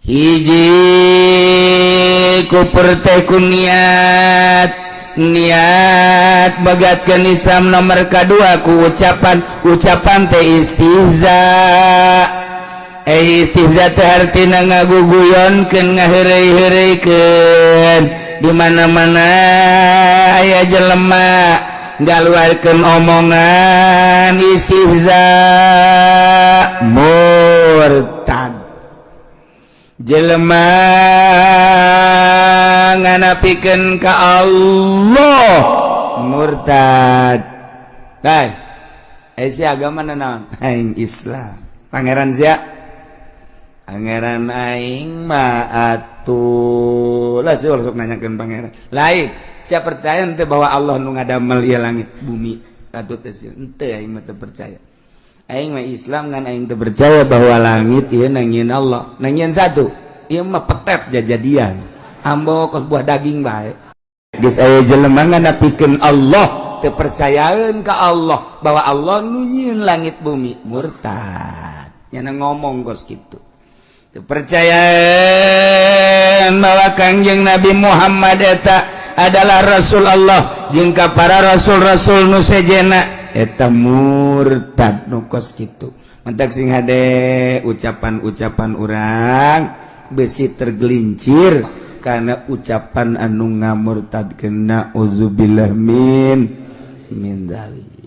Hiji kupur teh ku niat, niat bagatkeun Islam. Nomor kedua ku ucapan, ucapan teh istihza. Eh, istihza teh artina ngaguguyonkeun, ngaheureuy-heureuikeun. Di mana-mana aya jelema ngaluarkeun omongan istihza, murtad. Jelema nganapikeun ka Allah, murtad. Kai, eh, si agama naon? Aing Islam. Pangeran sia? Pangeran aing mah atuh lah. Sih sok nanyakeun pangeran lain. Sia percaya ente bahwa Allah nu ngadamel ieu langit bumi? Atuh teh ente, aing mah teu percaya. Aing mah Islam, ngan aing teu percaya bahwa langit ieu nangieun Allah, nangieun satu. Ieu mah petet jajadian, ambo kos buah daging bae. Geus aya jelema nganapikeun Allah, teu percayaeun ka Allah bahwa Allah nu nyieun langit bumi, murtad. Nyana ngomong kos kitu, teu percayaan bahwa Kangjeng Nabi Muhammad eta adalah Rasul Allah jeung ka para rasul-rasul nu sejena, eta murtad nu kos kitu. Mantak sing hade ucapan-ucapan urang, besi tergelincir karena ucapan anu ngamurtadkeun. Naudzubillah min min dzalik.